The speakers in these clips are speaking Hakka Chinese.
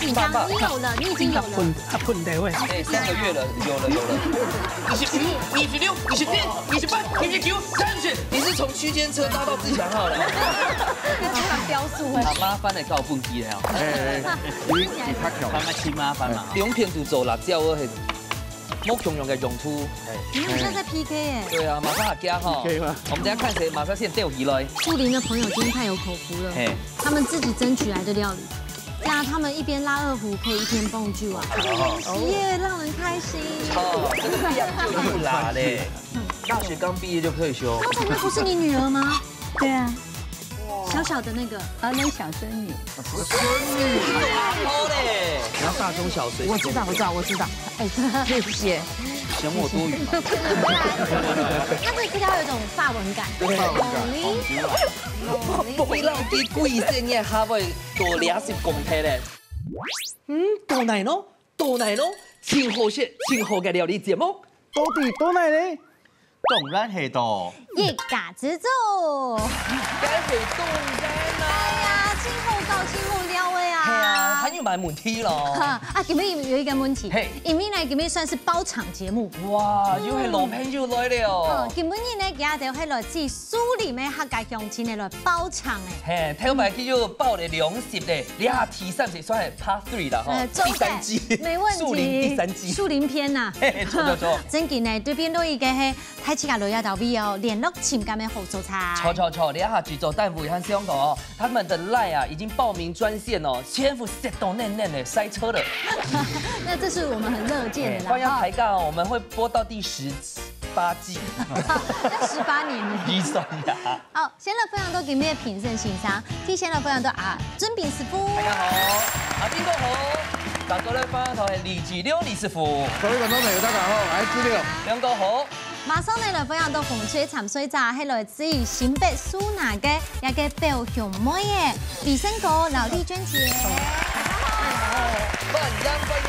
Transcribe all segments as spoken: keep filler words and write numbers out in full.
紧张，你有了，你已经有了。啊，噴，啊，噴的喂。哎，三个月了，有了，有了。二十五、二十六、二十七、二十八、二十九、三十，你是从区间车搭到自强号了。突然标速哎。啊，麻烦的高分机了哦。哎，你，你太强了。刚刚去麻烦了。两片都做辣椒哦，嘿，无共样的用途。哎。你们很像在 P K 哎。对啊，马上要加哈。可以吗？我们等一下看谁马上先掉起来。树林的朋友今天太有口福了，嘿。他们自己争取来的料理，这样他们一边拉二胡可以一边蹦剧啊，这个游戏耶，让人开心。哦，这个必要就不拉嘞。大学刚毕业就退休。刚才那不是你女儿吗？对啊。小小的那个。啊，那小孙女。孙女，阿婆嘞。你要大中小随。我知道，我知道，我知道。哎，谢谢。嫌我多余吗？他这个比较有一种法文感。对，法文感。不，不会让你贵生也还会多两十公斤嘞。嗯，到哪呢？到哪呢？真好食，真好个料理节目。到底到哪呢？当然系到一家之煮。该系当然啦。哎呀，真好搞，真好料的啊。系啊，还有蛮问题咯。哈，啊，今日有一个问题，嘿。因为呢，今日算是包场节目。哇，又系老朋友来了。哦，今日呢，佢哋系来自苏里美客家乡亲的来包场诶。嘿，头擺佢就包了两集咧，你下第三集算系 part three 啦吼，呃，第三季，没问题。树林第三季。树林篇呐。嘿，错错错。真紧呢，对面都一个嘿。 大自家來這搭位哦，聯絡情感个好所在。錯錯錯，這下製作單位還想到哦，他們的 Line 啊已經報名專線哦，全部塞到滿滿的，塞車了。那這是我們很樂見的啦，哎，歡迎抬槓哦，哈。我們會播到第十八季。要十八年呢。預算呀。好，先來歡迎到今日的評審先生，第一先來歡迎到啊，俊斌師傅。大家好，阿斌哥好，大家來歡迎到李志亮李師傅。各位觀眾朋友，大家好，我是志亮。亮哥好。 馬上呢來分享到紅隊參賽者，係來自於新北樹林个一个表兄妹仔，李勝哥摎麗娟姐。歡迎，歡迎。歡迎。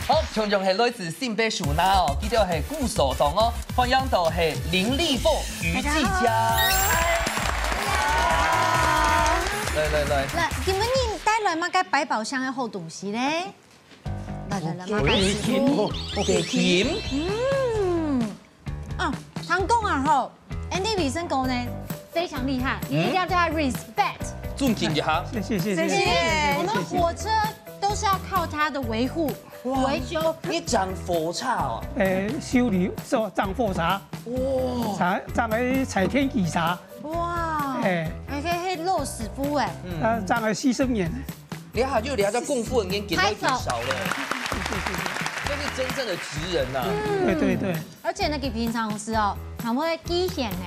好，同樣係來自新北樹林哦，佢就係鼓手黨哦，歡迎到係林立鳳、余季佳。大家好。來，來，來。來，今晡日帶來麼个百寶箱个好東西咧？ 來來來，麻煩師傅。給金。嗯，啊，聽講啊吼，Andy李勝哥呢，非常厲害，你一定要對他respect。尊敬一下。謝謝，謝謝，謝謝，謝謝，謝謝。我們火車都是要靠他的維護、維修。你講火車哦？誒，修理，是吧？裝火車。哇。裝，裝个踩天機車。哇。誒。而且係老師傅誒。嗯。啊，裝个犧牲員。 你還有你還在功夫人家給了幾少嘞？拍手。這是真正的職人吶。對對對。而且呢，佢平常時哦，還會機弦呢，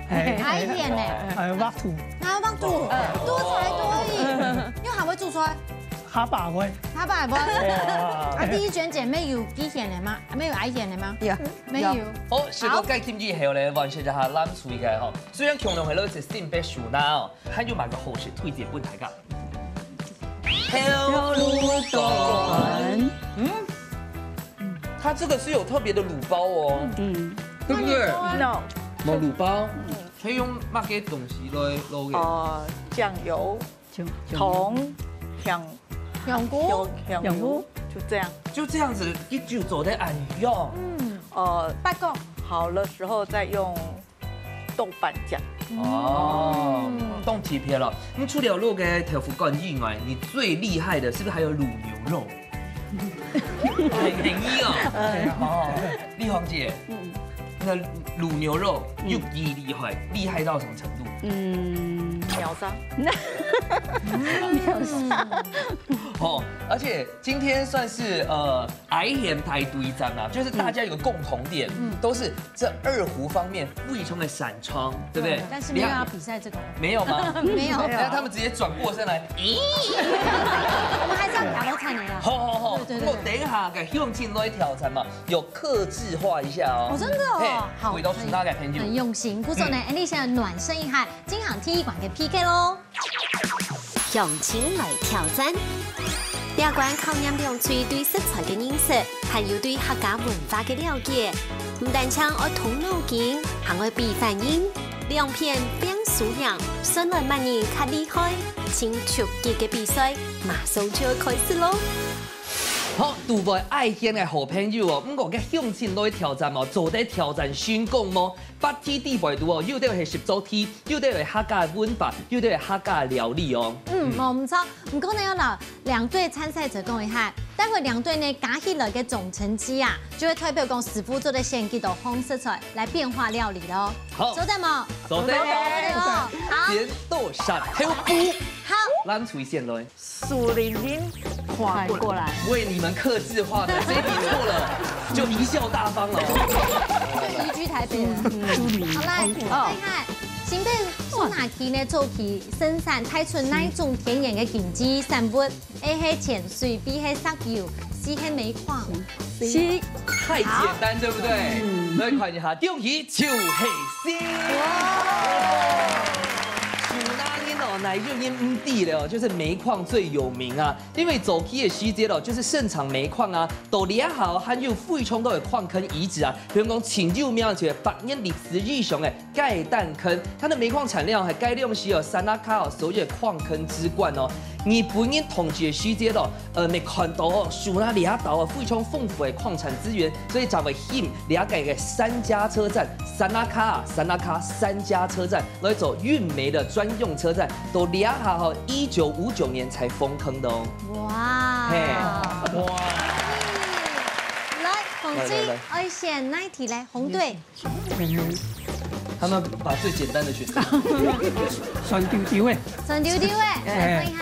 哎，挨弦呢，哎，畫圖。還會畫圖，多才多藝，又還會做菜。哈巴會。哈巴會。哇。啊，麗娟姐妹有機弦个嗎？沒有挨弦个嗎？有。沒有。好，食過雞kimchi以後咧，換食一下冷水个吼。雖然共樣係來自新北樹林哦，還有麼个好食推薦分大家？ 豆腐乾。嗯，它這個是有特別的滷包哦，嗯，對不對？有滷包。那滷包可以用麼个東西來滷个？呃，醬油、蔥、蔥、香、香菇、香菇，香菇，就這樣。就這樣子，一直做得恁樣。嗯，呃，八角。好了時候再用 豆瓣醬。哦，當特別了。你除了滷个豆腐乾以外，你最厲害的是不是還有滷牛肉？很很厲哦。哦，麗芳姐，嗯，那滷牛肉又幾厲害，厲害到什麼程度？嗯，秒殺。秒殺。哦，而且今天算是呃 挨弦大對戰啊，就是大家有個共同點，嗯，都是這二胡方面非常的擅長，對不對？對，但是沒有要比賽這個。沒有嗎？沒有。那他們直接轉過身來，咦？我們還是要挑戰的啦。好好好，對對對。我等一下給用盡來挑戰嘛，有客製化一下哦。哦，真的哦。嘿，好，回到樹林个朋友。很用心。故所呢，嗯，Andy先暖身一下，進行第一關个P K咯。 鄉親來挑戰。這關考驗兩隊對食材个認識，還有對客家文化个了解。毋單淨愛動腦筋，還愛比反應。兩片拚輸贏，算來麼人較厲害？盡刺激个比賽馬上就要開始囉！好，堵會愛現个好朋友哦，毋過个鄉親來挑戰哦，做得挑戰成功無？八題底背肚哦，有兜係習作題，有兜係客家文化，有兜係客家料理哦。嗯，無毋著。毋過呢，要摎兩隊參賽者講一下，待會兩隊呢加起來个總成績啊，就會代表講師傅做得選幾多項食材來變化料理囉。好，做得無？做得。做得哦。好，剪刀石頭布。好，藍隊先來。樹林人看過來。為你們客製化的，這題錯了，就貽笑大方了哦。就移居台北了。好，來，厲害！新北樹林人呢，做起生產，帶出哪種天然个經濟產物？A係泉水，B係石油，C係煤礦。C。太簡單，對不對？來看一下，第一題就係C。樹林人哦，哪一種人毋知了哦，就是煤礦最有名啊。因為早期个時節哦，就是盛產煤礦啊，到這下哦，還有非常多个礦坑遺址啊，比如講盡有名就係百年歷史以上个 雞蛋坑，它的煤礦產量係該量時哦，Sanaka哦，所謂的礦坑之冠哦。日本人統治个時節哦，呃，你看到哦，樹林這兜哦，非常豐富个礦產資源，所以正會興這個个三家車站，Sanaka，Sanaka三家車站來做運煤的專用車站，到這下哦，一九五九年才封坑的哦。哇！嘿，哇！來，紅隊，來，來，來。愛選哪題咧？紅隊。 嗯，他們把最簡單的選擇。酸溜溜欸。酸溜溜欸，哎。看一下。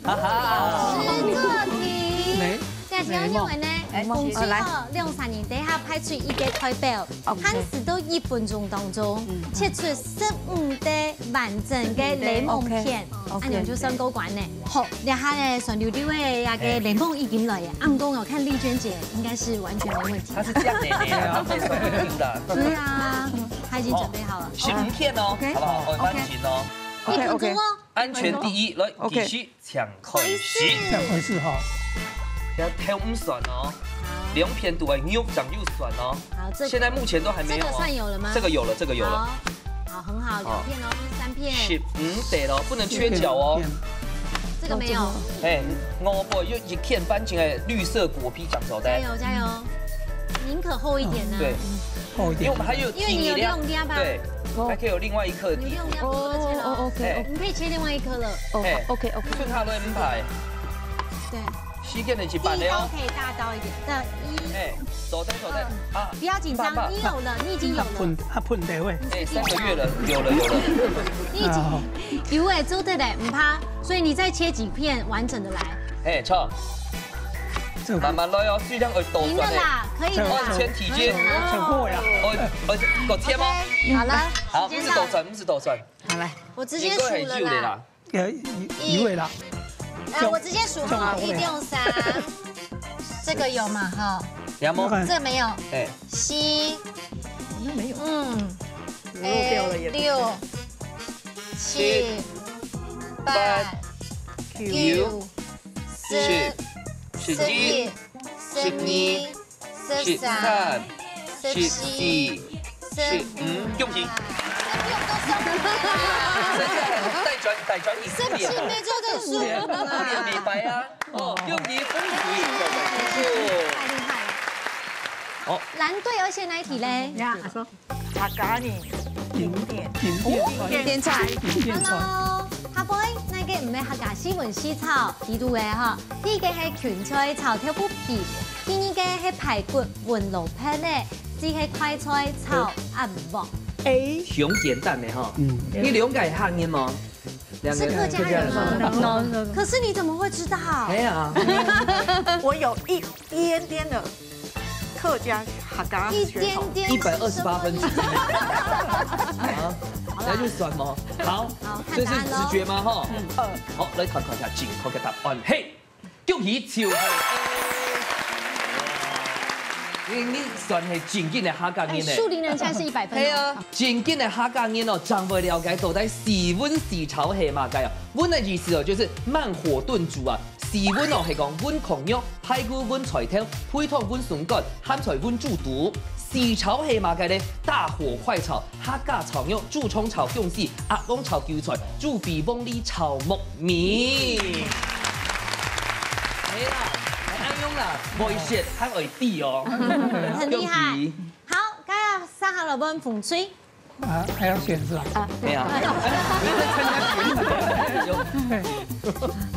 哈哈。製作題。沒。這題要認為呢，沒。紅隊哦，兩儕人底下派出一個代表，OK。限時到一分鐘當中，嗯。切出十五個完整个檸檬片，OK。 OK，恁樣就算過關呢。OK。好，這下呢，酸溜溜个這個檸檬已經來了，哎。毋過我看麗娟姐應該是完全沒問題。她是這樣的呢，她可以酸溜溜的。對啊，她已經準備好了。十五片哦，OK。好不好？哦，OK。放心哦。一分鐘哦。OK，OK。安全第一，來，OK。繼續，請開始。開始。請開始哈。不要太毋酸哦，好。兩片都愛肉醬又酸哦。好，這個，現在目前都還沒有哦。這個算有了嗎？這個有了，這個有了。好。 好，很好，好。兩片哦，三片。十五，對了，不能缺角哦。這個沒有。哎，我不有一片半斤的綠色果皮醬炒蛋。加油，加油，寧可厚一點呢。對。厚一點。因為我們還有，因為你有六粒吧？對，哦。還可以有另外一顆的。你有六粒不夠切了。哦，哦，OK，哎。你可以切另外一顆了。哦，哎。OK，OK。分它輪排。對。 時間係一半了哦。第一刀可以大刀一點，這一，哎，做得，做得，二，啊，不要緊張，慢慢，你有了，你已經有了。較噴，較噴的喂。哎，三個月了，有了，有了。你已經，啊，好。有欸，做得嘞，毋怕。所以你再切幾片完整的來。哎，著。這個，慢慢來哦，雖然會倒轉的。贏了啦，可以了啦。哦，前提筋。可以了啦。哦，哦，哦，切嗎？OK，好了，好，時間到了。毋使倒轉，毋使倒轉。好，來。我直接數了啦。應該還有的啦。 呃，一，一位啦。呃，我直接數哈，一，二，三，這個有嘛哈？有嗎？這個沒有。哎。C，好像沒有。嗯，漏掉了耶。六，七，八，九，十，十一，十二， 十三，十四，十五，恭喜！啊，這不用多說了啦。帶轉，帶轉一點。十七沒做這個數目啊。不連禮拜啊。哦，恭喜，恭喜，恭喜！太厲害了。好。藍隊要選哪一題嘞？呀，阿叔。客家人，經典，經典，經典菜。經典菜。Hello，下背，哪個毋係客家四炆四炒，知道个哈？ 第一個係芹菜炒豆腐皮，第二個係排骨炆蘿蔔仔，第四係快菜炒鴨肉。A。傷簡單个吼。嗯。你兩個係客人無？兩個是客家人嗎？No，no，no。可是你怎麼會知道？哎呀。我有一點點的客家客家血統。一點點。一百二十八分之一。啊，那就算咯。好，好，所以是直覺嗎？哈。看答案咯。嗯。好，來看看一下正確个答案。嘿， 恭喜就係A。你，你算係正經个客家人呢。哎，樹林人現在是一百分哦。係啊，正經个客家人哦，正會了解到底四炆四炒係麼个哦。炆个意思哦，就是慢火燉煮啊。四炆哦，係講炆炕肉、排骨炆菜頭、肥湯炆筍乾、鹹菜炆豬肚。四炒係麼个呢？大火快炒、客家炒肉、豬腸炒薑絲、鴨卵炒韭菜、豬皮黃梨炒木耳。係啦，還愛用啦，會食還愛知哦。很厲害。恭喜。好，該下來問紅隊。啊，還要選是吧？啊，對。對啊。還要選。有。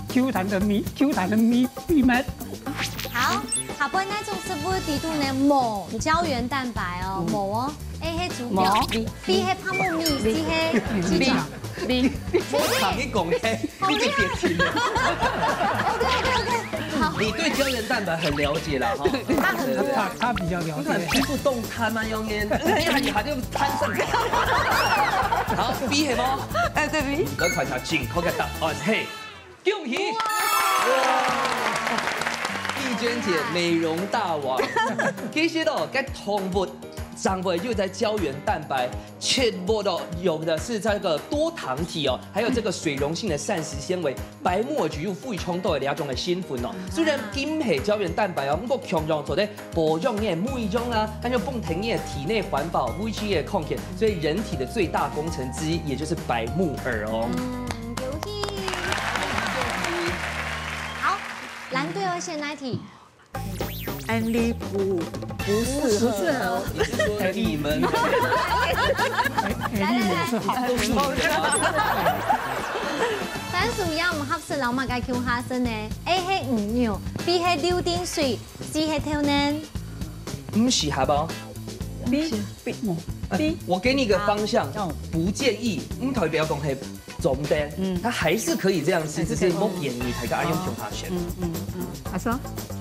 Q彈的秘，Q彈的秘，秘密。好，下背哪種食物裡肚呢無膠原蛋白哦，無哦。A係豬腳，B係白木耳，C係雞腳。B。我常你講的，你就別聽了。OK，OK，OK，好。你對膠原蛋白很了解啦，哈。他很了解。他，他比較了解。你看皮膚動態嘛，用眼，你看你還就攤上。好，B係無？哎，對，B。來看一下正確个答案，嘿。 恭喜！哇！麗娟姐，美容大王。其實哦，該動物、植物有該膠原蛋白，植物哦，有的是這個多醣體哦，還有這個水溶性的膳食纖維，白木耳就有非常多的兩種的成分哦。雖然佢毋係膠原蛋白哦，毋過共樣做得保養你的美容啊，還有幫助你的體內環保，維持你的康健，所以人體的最大工程之一，也就是白木耳哦。嗯，恭喜！好，藍隊要選哪一題？Andy不，不適合。不適合。你是說你們？來來來，都是你們。番薯要毋合適，摎麼个共下身呢？A係牛肉，B係柳丁水， C係豆奶。毋適合哦。B，B，B。我給你一個方向，哦。不建議，毋代表講係重點，嗯。它還是可以這樣吃，還是可以。只是不建議大家用共下選。嗯，嗯，嗯。他說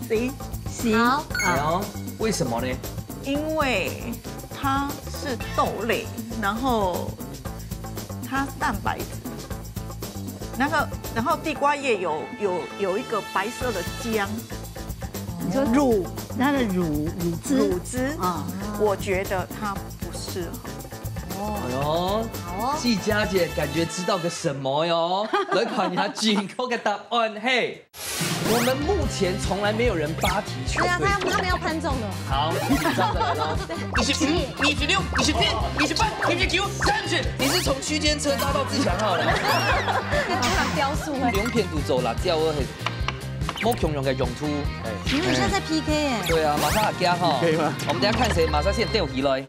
C。C。好。哎喲，為什麼呢？因為它是豆類，然後它蛋白質，那個，然後地瓜葉有，有，有一個白色的漿，你說乳，它的乳，乳汁。乳汁，啊。我覺得它不適合。哎喲，好哦。季佳姐感覺知道個什麼喲，來看一下正確个答案，嘿。 我們目前從來沒有人八題全對過。對啊，他要，他們要判中了。好，緊張的來了。二十五、二十六、二十七、二十八、二十九、三十，你是從區間車搭到自強號的。突然飆速了。兩片都走了，這樣我很，無共樣个用途。哎。你們現在在P K欸。對啊，馬上要加哈。可以嗎？我們等一下看誰馬上先掉下來。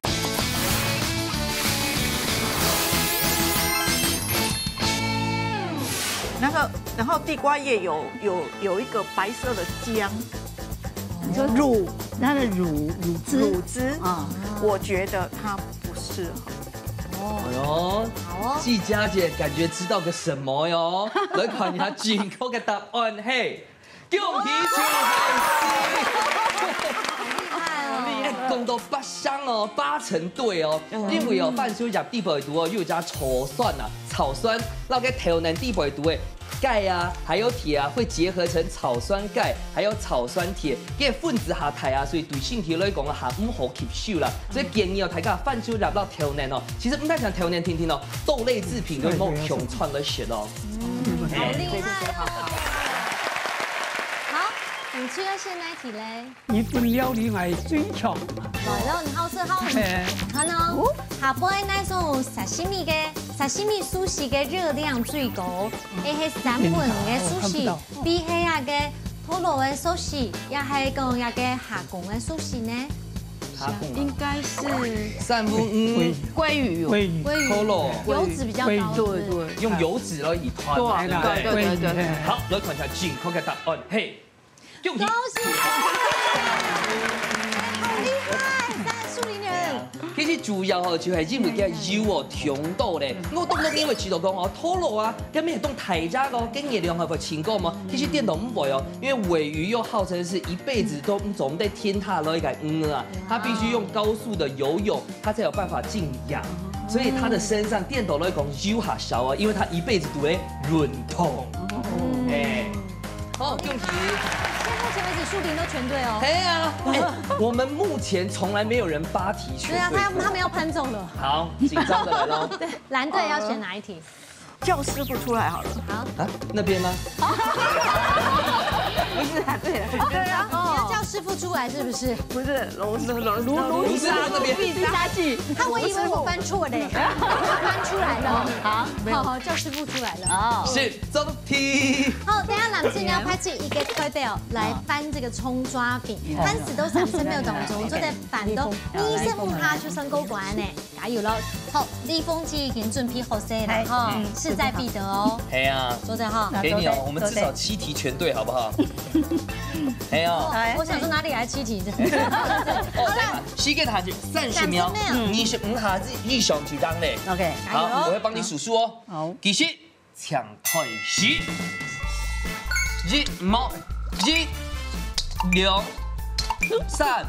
那個，然後地瓜葉有，有，有一個白色的漿，你說乳，它的乳，乳汁。乳汁，啊。我覺得它不適合。哎喲，好哦。季佳姐感覺知道個什麼喲，來看一下正確个答案，嘿。 恭喜秋海。好厲害哦。哎，講到八成哦，八成對哦，嗯。因為哦，番薯葉底背肚哦，有一隻草酸啊，草酸，那個豆奶底背肚个鈣啊，還有鐵啊，會結合成草酸鈣，還有草酸鐵，這分子較大啊，所以對身體來講啊，較毋好吸收啦。所以建議哦，大家番薯葉摎豆奶哦，其實毋單淨豆奶定定哦，豆類製品都莫強摻來食哦。嗯，好厲害哦。 好，紅隊愛選哪一題咧？日本料理𠊎最強。來了，你好食好。嘿。看哦，下背哪種沙西米个，沙西米壽司个熱量最高？A係三文魚个壽司，看不到。B係該个トロ个壽司，也係講該个蝦公个壽司呢？蝦公啊。應該是三文魚。鮭魚。鮭魚。トロ。油脂比較高，對不對？用油脂而已，對啊，對對對對對。好，來看一下正確个答案，嘿。 恭喜！恭喜！好厲害，三十零人。其實主要吼，就係因為佢油哦，忒多咧。我當然因為知道講哦，トロ啊，根本也當大隻哦，跟熱量還會清高嘛。其實顛倒毋會哦，因為鮭魚又號稱是一輩子都毋做毋得停下來个魚啊，它必須用高速的游泳，它才有辦法靜養，所以它的身上顛倒來講油較少啊，因為它一輩子都會運動。哎。 哦，恭喜！現在目前為止，樹林都全對哦。哎呀，哎，我們目前從來沒有人八題全對過。對啊，他要，他們要判中了。好，緊張的來咯。對，藍隊要選哪一題？叫師傅出來好了。好。啊，那邊嗎？不是啊，對了。對啊，哦。你要叫師不出来是不是？不是，炉石，炉，炉，炉石那边。必杀技。他，我以为我翻错了，翻出来了。好，好，好，叫师傅出来了。哦。是，做题。好，等一下藍色你要派出一个代表来翻這個蔥抓餅，翻十到三十秒當中，做得翻到二十五下就算過關呢。加油囉！好，立峰姐已經準備好勢了哈，勢在必得哦。係啊，做得哈。給你哦，我們至少七題全對，好不好？係啊。哦，我想說哪裡來七題？好啦，時間限制三十秒，三十秒。二十五下以上就當了。OK，好，加油。我會幫你數數哦。好。其實，請開始。一，無，一，兩，三，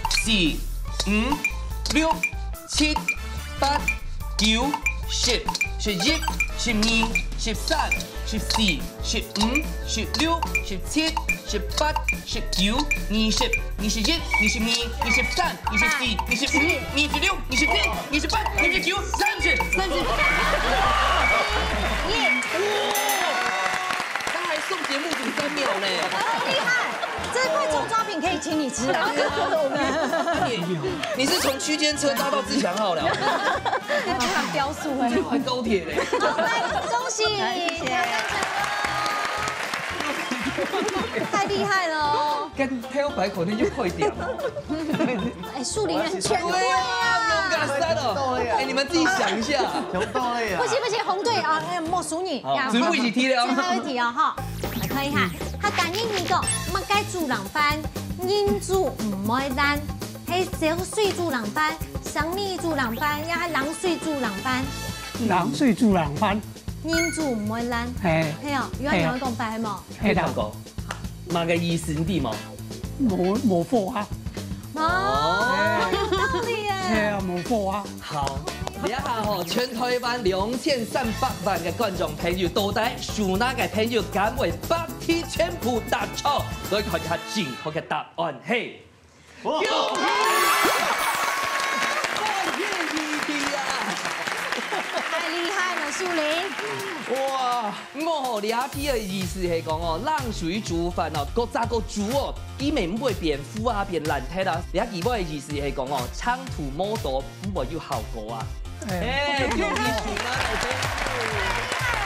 四，五，六，七，八，九，十，十一，十二，十三，十四，十五，十六，十七，十八，十九，二十，二十一，二十二，二十三，二十四，二十五，二十六，二十七，二十八，二十九，三十，三十。耶！他還送節目組三秒呢。很厲害，這塊蔥抓餅可以請你吃啊。你，你是從區間車搭到自強號了？那突然飆速哎。還高鐵嘞。好，來，恭喜！來，謝謝。太厲害了哦！跟跳擺口令就快點哦。哎，樹林很全對啊，對啊。勇敢殺哦！哎，你們自己想一下。有道理啊。不行不行，紅隊啊，哎，莫輸你。好，呀，全部一起踢了。最後一題哦，哈，來看一下，客家諺語講，麼个煮冷飯，人煮毋會爛，係燒水煮冷飯，生米煮冷飯，也係冷水煮冷飯？冷水煮冷飯。人煮毋會爛。係。係哦，有人會講白係無？ 係啦。麼个意思你知無？無，無火啊。哦，有道理耶。係啊，無火啊。好，這下吼，全台灣兩千三百萬个觀眾朋友，到底有哪个朋友敢會八題全部答著？來看一下正確个答案係 恭喜！恭喜你啊！太厲害了，樹林。哇，毋過吼，這題个意思係講哦，冷水煮飯哦，過早過煮哦，佢毋會變糊啊，變爛忒啊。這句話个意思係講哦，長途無多，毋會有效果啊。哎，恭喜樹林啊！太厲害了，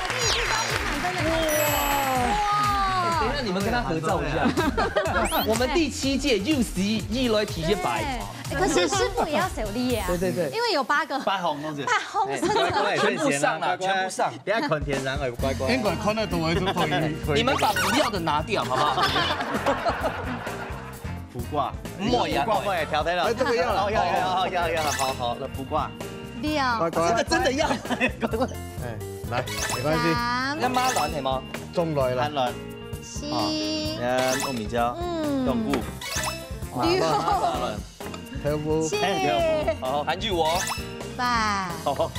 第一句標準滿分的感覺。哇！等一下，你們跟他合照一下。我們第七屆有史以來第一擺。對。哎，可是師傅也要小力耶啊。對對對。因為有八個。八項東西。八項色彩。哎，乖乖，全部上了，全部上。等下看天然，哎，乖乖。應該看得到，就可以，可以。你們把不要的拿掉，好不好？苦瓜。莫呀，苦瓜，莫呀，挑對了。哎，這個要了。哦，要，要，要，要，要，好，好，那苦瓜。不要。乖乖。這個真的要。乖乖。哎，來，沒關係。三。要麻卵係嗎？中來了。麻卵。四。啊，嗯，糯米椒。嗯。香菇。六。麻卵。豆腐。七。哎，豆腐。好，韓劇我。八。好。好。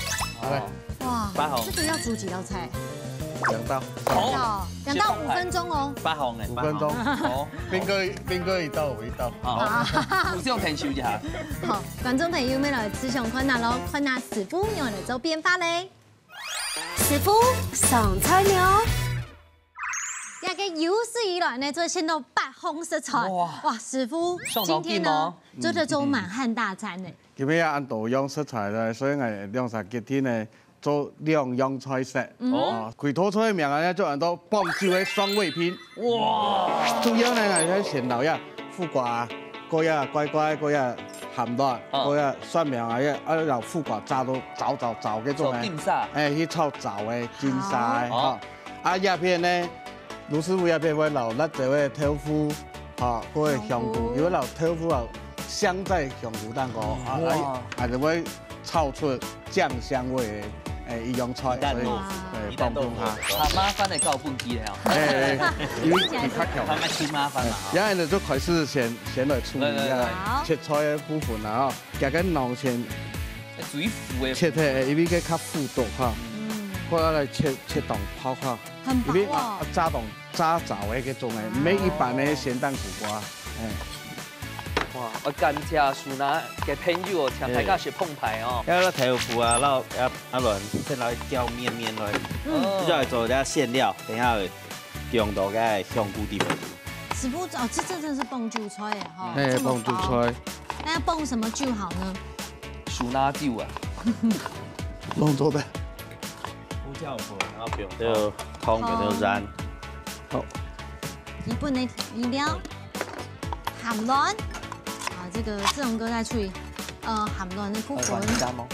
哇，八號。這個要煮幾道菜？兩道。好。兩道，兩道五分鐘哦。八號呢？五分鐘。八號。好。斌哥，斌哥一道，我一道。好。好。互相添手一下。好，觀眾朋友，𠊎來試想看下咯，看下師傅仰般來做變化咧。 師傅，上菜了。這個有史以來呢，就先到八項食材。哇。哇，師傅，上到今天呢，緊哦。做得做滿漢大餐呢。今日啊，恁多樣食材呢，所以𠊎兩儕決定呢，做兩樣菜色。嗯。哦。啊，開頭菜个名啊，就安到放酒个酸味拼。哇。主要呢，𠊎先摎這苦瓜啊，過這乖乖，過這鹹卵，哦。過這蒜苗啊，這，啊，摎苦瓜炸到燥燥燥个種呢。做金沙。哎，去炒燥个金沙个，好。吼。 啊，這片呢，盧師傅這片會摎辣椒个豆腐，吼，還有香菇，香菇。佢會摎豆腐摎鑲在香菇頂高，啊，哇。啊，啊，就會炒出醬香味个，哎，一樣菜，一擔多，所以，對，一擔多，放放下。好麻煩个搞本地个哦。哎，哎，因為佢較強。他們真麻煩嘛，哈。然後呢，就開始先，先來處理一下，來，來，來。切菜个部分啊，吼。 這個腦前最苦个。切忒，因為佢較苦毒哈。嗯。過來切，切當薄哈。很薄哦。因為啊，炸當，炸燥个該種个，哦。毋係一般个鹹蛋苦瓜。哎。哇，𠊎感謝樹林个朋友哦，請大家食澎湃哦。哎。要豆腐啊，然後要，啊，卵，先來攪綿綿來。嗯。這就來做一下餡料，等一下會用到个香菇底部。師傅，哦，這，這真的是傍酒菜耶，哈，哎，这么薄。傍酒菜。那要傍什么酒好呢？熟拿酒啊。弄做的。胡椒粉，然后不用就汤，不用盐。好。基本的调料，鹹卵。啊，这个志宏哥在处理，呃，鹹卵的部分。呃，管家吗？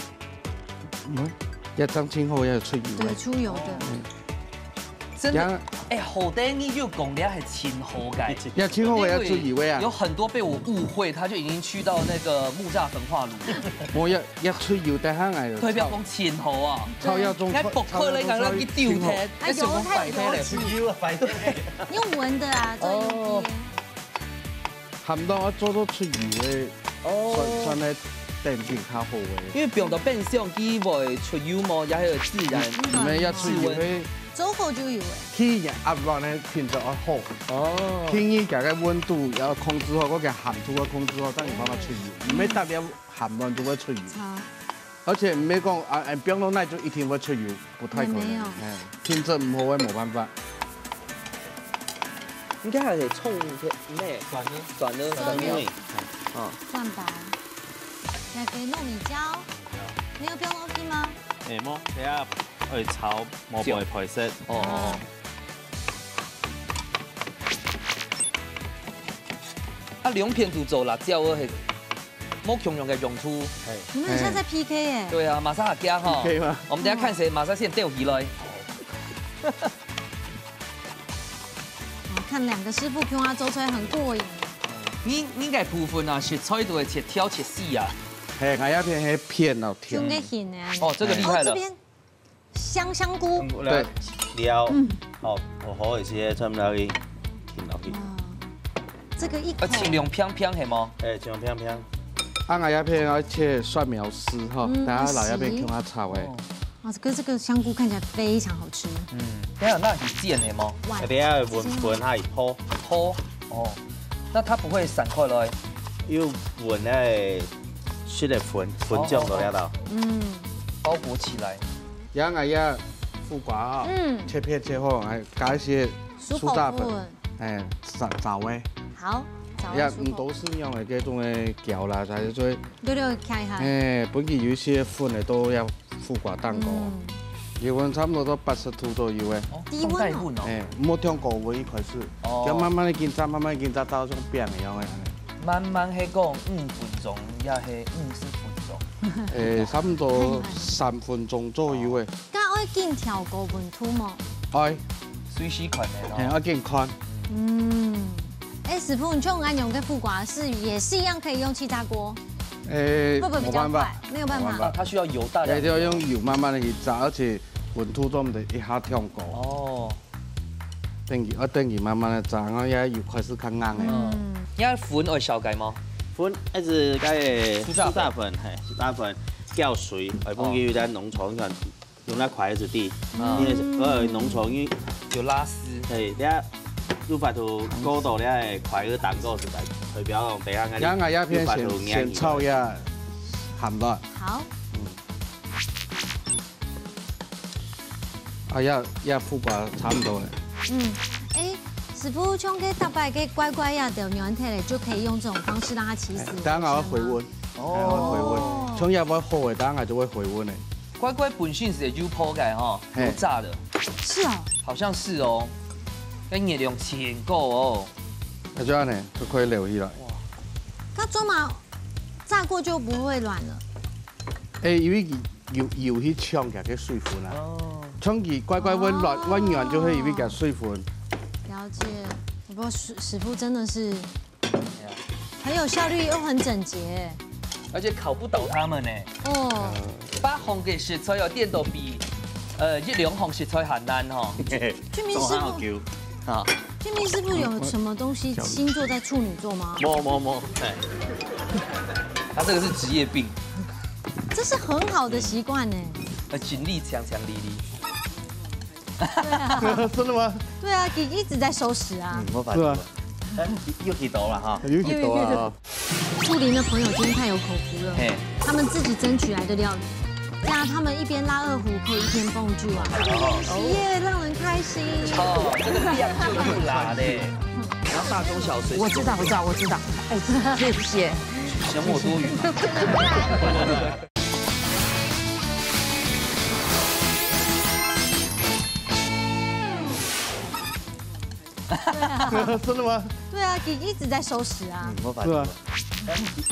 嗯，要张清后要有出油味。对，出油的。嗯。真的，呀。哎，好得你就讲了，还真好个。要清后也要出油味啊。有很多被我误会，他就已经去到那个木栅焚化炉。我要，要出油，等下来了。对，不要讲清后啊。超要中，你还不可能让他去丢天，那什么摆开嘞？出油啊，摆开。用闻的啊，做一滴。哦。 鹹卵愛做到出油个，哦。算，算係等級較好个。因為放到冰箱佢會出油無，也係自然。毋係，愛出油个。做好就有个。第一，鴨卵个品質愛好。哦。第二，佢个溫度愛控制好，佢个鹹度愛控制好，正有辦法出油。毋係特別鹹卵就會出油。好。而且毋係講啊，哎，放落去就一定會出油。 不太可能。也沒有。哎，品質毋好个，無辦法。應該還得衝一些咩？蒜呢？蒜呢，蒜呢。蒜呢。哦。蒜白。來杯糯米椒，沒有放東西嗎？哎，無，等下愛炒，無，不會配色。哦，哦。啊，兩片都做辣椒个，係 無共樣个用途。嘿。你們很像在P K耶。對啊，馬上要加哈。P K嗎？我們等下看誰馬上先吊起來。哦，看兩個師傅共下做出來很過癮。你，你个部分啊，食材都會切條切絲啊。嘿，𠊎這片係片哦，條。中个形呢。哦，這個厲害了。哦，這邊 香香菇。嗯，對。料，嗯。好，好好一些，全部落去，放落去。哇，這個一口。啊，盡量平平係無？哎，盡量平平。啊，𠊎這片愛切蒜苗絲哈，嗯，等下來這片共下炒誒。哦。哇，這個，這個香菇看起來非常好吃。嗯，等下那係煎係無？哇，哎，等下搵，搵下一泡。一泡，哦，那它不會散開來？有搵那個食个粉，粉漿在裡頭。哦，哦，哦。嗯。包裹起來。 這𠊎這苦瓜啊，嗯。切片切好，還加一些苏打粉，苏打粉。哎，炸，炸个。好，炸个苏打粉。也毋多係用个這種个攪啦，還係做，略略攪一下。哎，本身有一些粉个都愛苦瓜蛋糕。嗯。一份差不多都八十度左右个。哦，低溫哦。放低溫哦。哎，莫忒高溫一開始，哦。要慢慢个緊炸，慢慢个緊炸，到像餅一樣个。慢慢係講五分鐘，也係五十分鐘。哎，差不多三分鐘左右个。 該愛緊調高溫度無？愛。隨時看个咯。嘿，愛緊看。嗯。哎，師傅，你像恁樣个苦瓜絲也是一樣可以用氣炸鍋？誒，會不會比較快？無辦法。沒有辦法。無辦法。啊，它需要油大量。對，就要用油慢慢的去炸，而且溫度做毋得一下忒高。哦。等佢，要等佢慢慢的炸，然後也油開始較硬了。嗯。嗯。你愛粉愛燒開嗎？粉，還係該个蘇打粉。蘇打粉，嘿，蘇打粉，攪水，愛放佢有點濃稠，你看 用那筷子底，嗯。因為呃，濃稠，因為有拉絲。嘿，你看，有法度勾到你个筷子頂高是在，代表講等下該，等下這片先，有法度捏起來。先炒一下鹹蛋。好。嗯。啊，這，這苦瓜差不多了。嗯，誒，師傅，像該逐擺个乖乖呀，掉軟忒了，就可以用這種方式讓它起死回生嗎？哎，等下我回溫。哦。哎，我回溫。像這會好的，等下就會回溫的。 乖乖本身是有泡个吼，嘿。有炸的。是哦。好像是哦。該熱量真高哦。那就恁樣，就可以撈起來。哇。該做麼炸過就不會軟了？誒，因為佢有，有去搶佢个水分啊。哦。搶佢乖乖會軟，哦。會軟就會有一點水分。了解。不過師，師傅真的是 很有效率又很整潔。而且考不倒他們呢。哦。八項个食材哦，顛倒比，呃，一兩項食材還難吼。俊明師傅，做好久。啊。俊明師傅有什麼東西星座在處女座嗎？無，無，無，哎。他這個是職業病。這是很好的習慣呢。呃，精力強強力力。 對啊。真的嗎？對啊，一，一直在收拾啊。嗯，我發覺了。是啊。哎，又去到了哈。又去到了哈。樹林的朋友今天太有口福了，嘿。他們自己爭取來的料理，這樣他們一邊拉二胡，可以一邊蹦劇啊。哦。耶，讓人開心。哦，這個量就不拉嘞。大中小随时我知道，我知道，我知道。哎，谢谢。嫌我多余。真的吗？对啊，一直在收拾啊。嗯，我发是啊，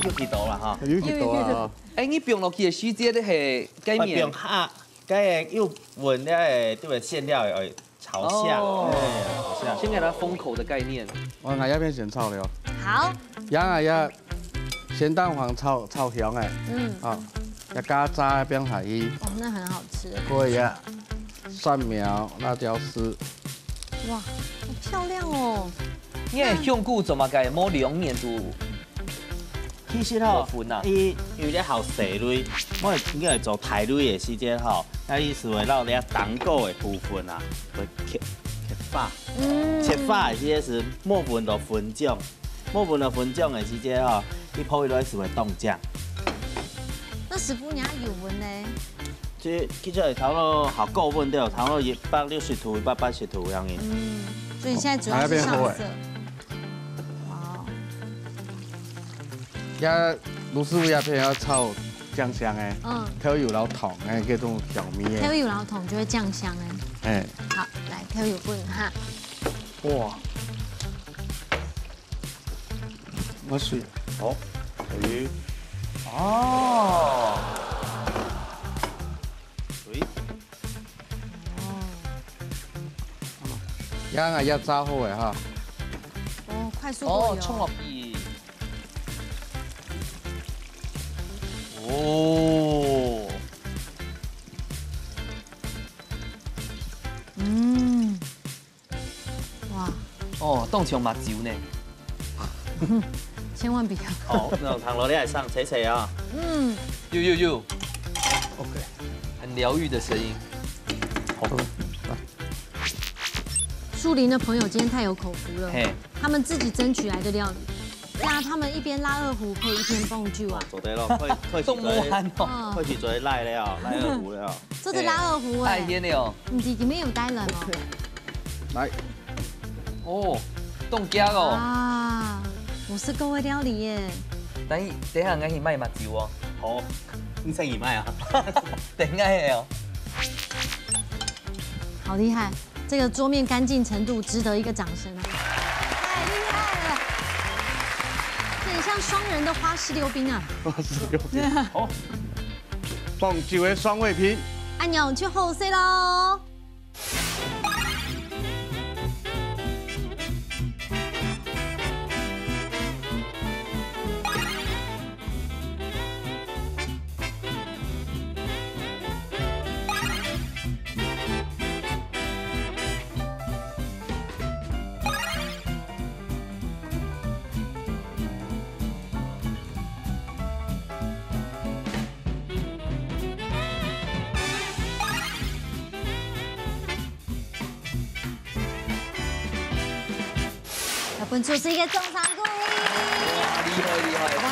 又去到了哈。有一点多啊。哎，你放落去个時節咧係該面放下，該个又搵个對个餡料个炒下，哦哎，炒下。先给它封口的概念。我拿一片先炒了，好，然后也先蛋黄炒炒香哎，嗯，啊，要加炸一片下去，哦，那很好吃。可以啊，蒜苗、辣椒丝，哇，好漂亮哦。你个香菇做麼个無兩面都其實吼無，分啊？伊有咧好細類，我應該做大類个時間吼，那意思會讓你蛋糕个部分啊，會切切花。嗯，切花个時間是無分到分種，無分到分種个時間吼，你泡起來是會凍漿。那師傅你還有問呢？其實其實差不多好高溫都有，差不多一百六十度、一百八十度樣子。嗯，所以你現在主要是上色。哇哦，也滷水也片要炒醬香哎，嗯，豆油老糖哎，這種香味哎，豆油老糖就會醬香哎。哎，好，來豆油滾哈。哇，我水，哦，可以。哦，水。然后也炸好哎哈，哦，快速哦過，油。衝落去。哦，嗯，哇，哦，當像麻油呢。千萬不要。好，那糖落你來上，切切啊。嗯，有有有，OK，很療愈的聲音。树林的朋友今天太有口福了，嘿，他們自己爭取來的料理。對啊，他們一邊拉二胡可以一邊蹦劇啊。做得咯，開開動物始做，漢哦，哦，開始做拉了，拉二胡了。這是拉二胡哎，太天了哦。你裡面有帶卵哦。來，哦，凍僵哦。啊，我是各位料理耶。等一等一下，我去買麻油哦。好，你生意賣啊？等一下哦。好厲害，這個桌面乾淨程度值得一個掌聲啊！太厲害了，這很像雙人的花式溜冰啊！好，放酒的双味品，阿娘就好勢咯。來分廚師一個掌聲鼓勵。哇，厲害厲害！哇，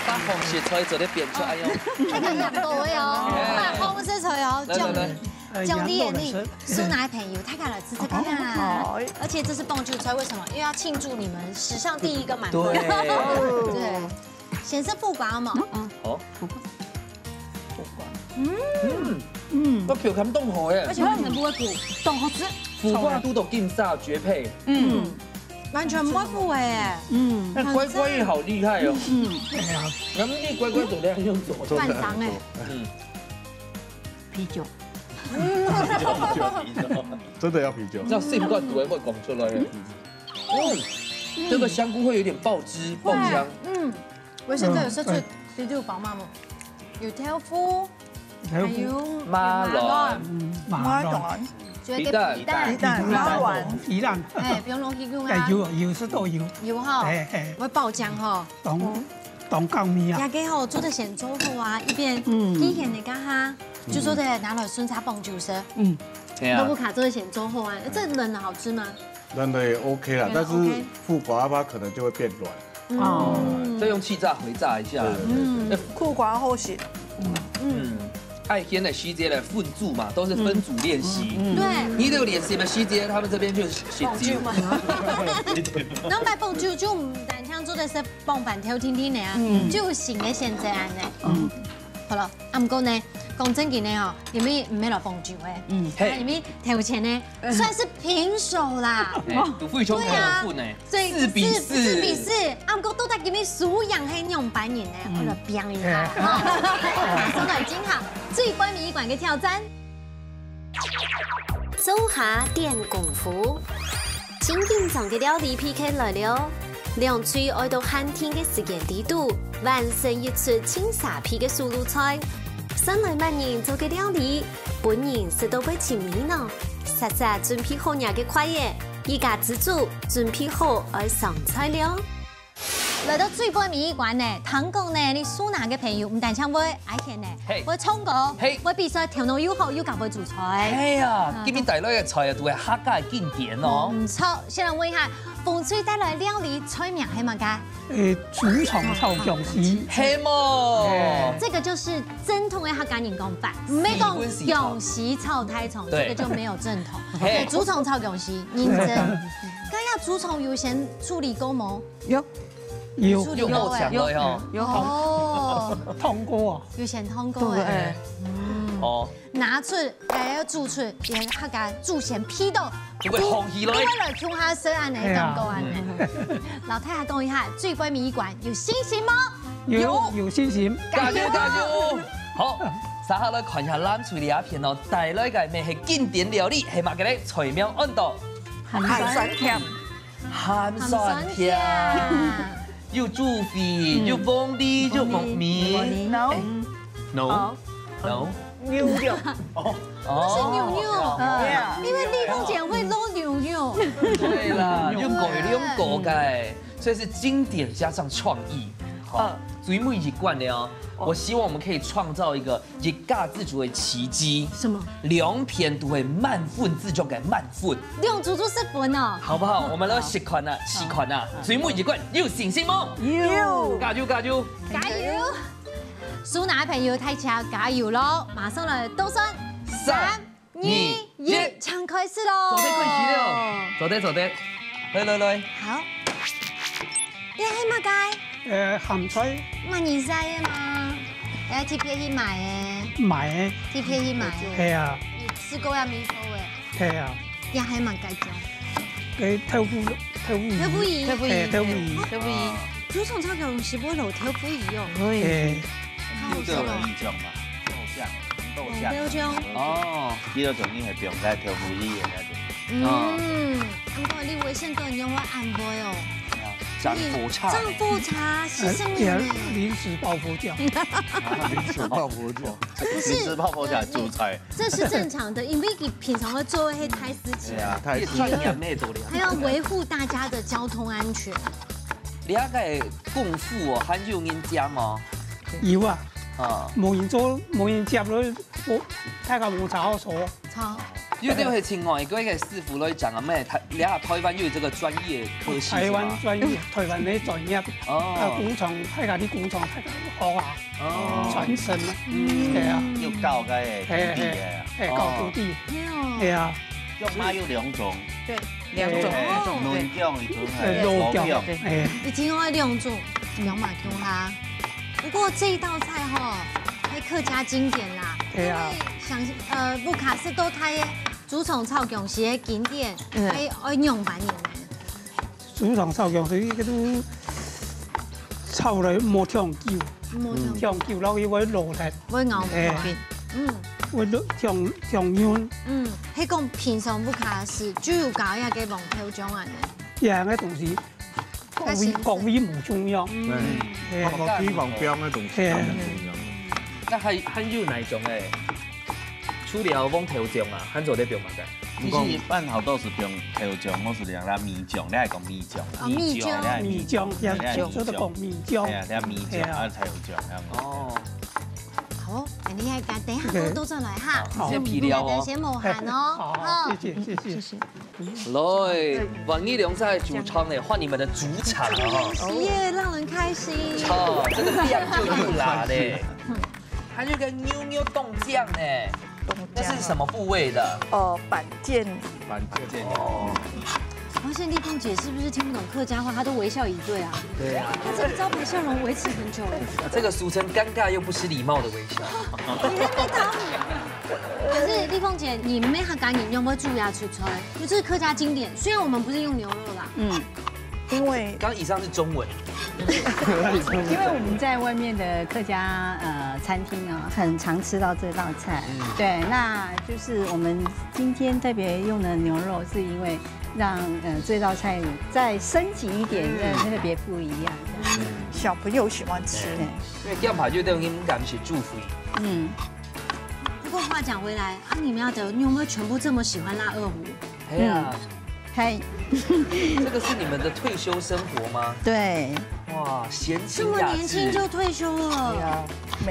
把紅色菜做得變出來哦。大家兩個位哦，紅色菜哦，來來來，獎勵你，蘇拿朋友，大家來試試看啊！而且這是蹦劇菜，為什麼？因為要慶祝你們史上第一個滿分。對，對，先食苦瓜嘛，好，嗯，嗯，那口感當好耶而，且完全不會苦，當好食。苦瓜堵到金沙絕配。嗯，完全不會苦哎。嗯，那乖乖也好厲害哦，嗯，那你乖乖做得用做，半糖哎，嗯，啤酒，真的要啤酒。那心肝肚會講出來耶。哦，這個香菇會有點爆汁爆香，嗯，我現在有食出，你有飽滿無？有豆腐，還有馬卵，馬卵，就係个皮蛋，皮蛋，馬卵，皮蛋，哎，不用落去用哎，啊。有有時都有，有哈，哎哎，會爆漿哈。當當高米啊，也幾好，做得先做好啊，一邊嗯以前个哈，就做得拿來順茶傍酒食，嗯，對啊都不，卡做得先做好啊，這冷的好吃嗎？冷的也 OK 啦，冷的但是 OK 苦瓜的話可能就會變軟。哦嗯再用氣炸回炸一下。對對對嗯，苦瓜好食。嗯，愛先个時節來分組嘛，都是分組練習。嗯。對。你都有練習个時節，他們這邊就係食酒。放酒嘛。那麼放酒就毋單淨做得係放飯頭定定个啊，嗯。就有新个選擇恁呢。嗯。好了，啊，毋過呢，講正經个哦，你們毋係來放酒个，嗯。嘿。你們頭前呢，算是平手啦。哎，都非常過分呢。對啊。 所以四比四。四比四，啊，毋過到底今日輸贏係仰般人呢？嗯。我來拼一下，哈。馬上來進行最尾一關个挑戰。灶下展功夫，盡緊張个料理P K來了。兩隊愛到限定个時間裡肚，完成一出盡沙鼻个手路菜。算來麼人做个料理，分人食到會尋味呢？煞煞準備好若个筷仔， 一家之煮準備好愛上菜了。來到最尾一關呢，聽講呢，你輸贏个朋友毋單淨會，而且呢，嘿。會唱歌，嘿。會比賽，頭腦又好，又較會煮菜。哎呀，啊，今日帶來个菜啊，都係客家个經典哦。嗯，毋錯，先來問一下，紅隊帶來料理菜名係麼个？誒，豬腸炒薑絲。係無？哎。這個就是正統个客家人講法，毋係講薑絲炒大腸，對。這個就沒有正統。嘿。對，豬腸炒薑絲，認真。 該呀，豬腸有先處理過無？有。有。處理過欸。有爆香了喲。有。哦。燙過啊。有先燙過欸。對。嗯。哦。拿出，還要煮出，連那個豬先皮都，就會紅起來。都會來共下食恁呢，哎呀。感覺恁呢。老太太講一下，最尾一關有信心嗎？有，有。有信心。加油，加油！好，接下來看一下藍隊這片哦，帶來个乜係經典料理，係麼个呢？菜名安到 鹹酸甜。鹹酸甜。鹹酸甜。有豬肺，嗯。有黃梨，有木耳。木耳。No。哎，no。哦。No。牛肉。哦。不是牛肉，哦。因為立功姐會弄牛肉。對啦，牛肉。有改良過个，所以是經典加上創意。好，嗯。最尾一關了哦，我希望我們可以創造一個 一家之煮个奇蹟。什麼？兩片都係滿分製作个滿分。兩組都十分哦。好不好？我們來試看啊，試看啊。好。最尾一關有信心無？有。加油，加油！加油！輸贏个朋友大家加油囉！馬上來倒算。三、三、二、二、一，一。請開始囉！做得開始了。做得，做得。來，來，來。好。這係麼个？呃，鹹菜。麼人曬个嘛？愛特別去買个。買个。特別去買个。係啊。有試過也無錯个。係啊。這係麼个醬？該豆腐，豆腐乳。豆腐乳。豆腐乳。哎，豆腐乳。豆腐乳。豬腸炒薑絲會落豆腐乳哦。可以。哎。好好食哦。有這種醬嘛，豆醬，豆醬。豆醬。哦。這種你會放在豆腐乳个那種。嗯，啊。毋過你衛生紙用了恁會哦。 上火車呢。上火車，係什麼呢？呃，臨時抱佛腳。臨時抱佛腳。不是，臨時抱佛腳煮菜。這是正常的，因為你平常會做一些太司機。對啊，太司機。也專業呢，都了。還要維護大家的交通安全。你該个功夫哦，還有人接嗎？有啊。啊。無人做，無人接了，我，大家無茶好說。 好。有兜係請外國个師傅來講啊，咩？台，這下台灣有這個專業科系，係嗎？台灣專業，台灣个專業，哦。啊，工廠，大家个工廠，大家學啊，哦。傳承啊，嗯。對啊。有教个徒弟个啊。係，係，係，教徒弟。哦。係哦。係啊。肉嘛有兩種。對。 兩種。哎，哦。嫩薑一種，哎，哎，肉薑，肉薑。哎。已經有兩種，兩碼共下。不過這一道菜吼，係客家經典啦。對啊。因為像，呃，屋下食到大个豬腸炒薑絲个經典，嗯。愛，愛仰般形呢？豬腸炒薑絲，這個都炒來無忒久，無忒久。忒久，然後佢會老忒。 會咬口。哎。嗯。會香，香煙。嗯，係講平常屋下時就有搞一個黃豆醬啊呢。這樣个東西，各位，但是各位無重要。嗯。哎。各地方放个東西，哎。無重要。該還，還有哪一種誒？除了黃豆醬啊，還做得放麼个？其實一般好多係放豆醬，或係兩粒米醬，你還講米醬啊？哦，米醬。米醬，你還米醬，也做得講米醬。哎呀，你還米醬，哎呀。啊，豆醬，這樣。哦。 好，恁樣个，等一下多多轉來哈。好。先皮了哦。先無閒哦。好，好，哈。謝謝，謝謝。謝謝。來，萬一兩儕主場呢，換你們的主場了哈。是耶，讓人開心。好，這個量就又來嘞。它就跟牛肉冻酱呢，冻酱那是什么部位的？哦，板腱。板腱。哦，发现丽凤姐是不是听不懂客家话？她都微笑以对啊。对啊，她这个招牌笑容维持很久了。这个俗称尴尬又不失礼貌的微笑。你在被打。可是丽凤姐，你们客家人有没有煮呀出菜？就这是客家经典，虽然我们不是用牛肉啦，嗯，因为刚以上是中文，因为我们在外面的客家呃餐厅啊，很常吃到这道菜。对，那就是我们今天特别用的牛肉，是因为让呃这道菜再升级一点，让特别不一样。小朋友喜欢吃。因为这样排就等于感谢祝福。嗯，不过话讲回来啊，你们要的，你有没有全部这么喜欢辣二胡？哎呀，嗨，这个是你们的退休生活吗？对，哇，闲情这么雅致。年轻就退休了。对啊，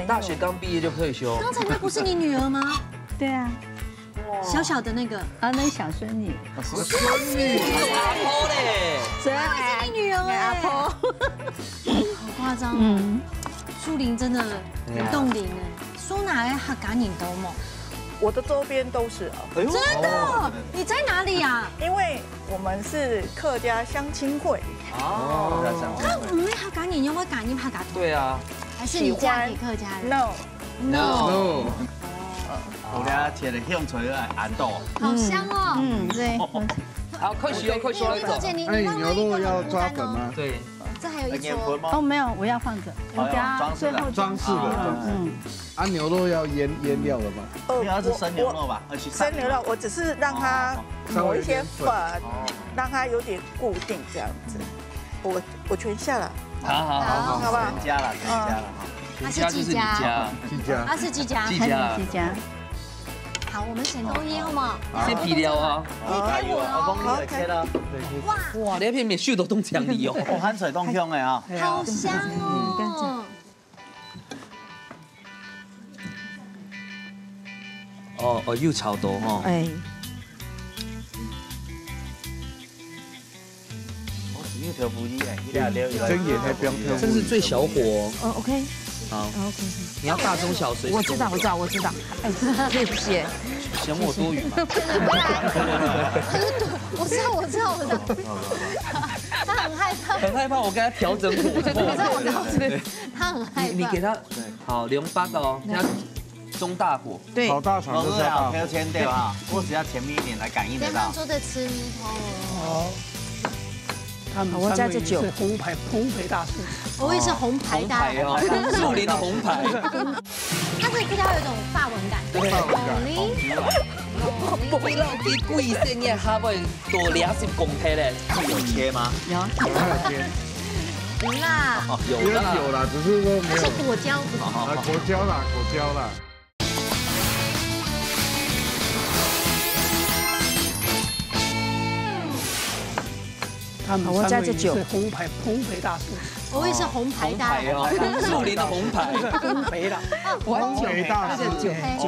大学刚毕业就退休。刚才那不是你女儿吗？对啊，小小的那个，啊，那小孙女，孙女，阿婆嘞，所以你女儿哎，阿婆，好夸张哦。树林真的很冻龄哎，苏拿的客家人多吗？我的周边都是啊，哎呦，真的？你在哪里啊？因为我们是客家乡亲会哦，那我们客家人有没有感应客家？对啊，还是你嫁给客家人？ ，no，No，有了，切个香菜个安到。好香哦。嗯，对，好，快去哦，快去哦，丽凤姐，你哎，你忘了一个牛肉要很孤单哦。抓粉吗？对，这还有一撮。哦，没有，我要放着，我好加最后装饰的装饰的，装饰。嗯，啊，牛肉要腌腌料了吗？呃你要是生牛肉吧，而且生牛肉，我只是让它抹一些粉，让它有点固定这样子。我我全下了，好好好好，好不好？全家了，全家了哈。他是季家，季家，他是季家。季家，季家，好，我们先东西好吗？先皮料啊，加油啊！我帮你切了。哇，哇，你那片面秀都冻墙里哦。哦，番薯冻香的啊。好香哦。哦哦，又炒多哈。哎，我是有条胡子哎，你俩留一个。真也太不要跳。这是最小火哦。哦，OK，好，哦，OK，你要大中小随。我知道，我知道，我知道，哎，谢谢，嫌我多余吗？我知道，我知道，我知道。他很害怕，很害怕，我跟他调整火候。我知道，我知道，他很害怕。你你给他好两百哦，你要中大火。对，好大肠我是要就叫大火。标签对吧？我只要前面一点来感应得到刚刚。说的吃鱼头哦，他们我在这酒三位是烘焙烘焙大师，我也是红牌的。红牌哦，树林的红牌。它可以比较有一种法文感。对，法文感。你老弟贵生也还会多两十公克嘞。有切吗？有，有还有切，有啦，有应该啦，有啦，只是说没有它是。果胶。啊，果胶啦，果胶啦。他们我在这酒三位是烘焙烘焙大师，我也是红牌的。红牌哦，树林的红牌。烘焙啦，烘焙大师。这酒哎，酒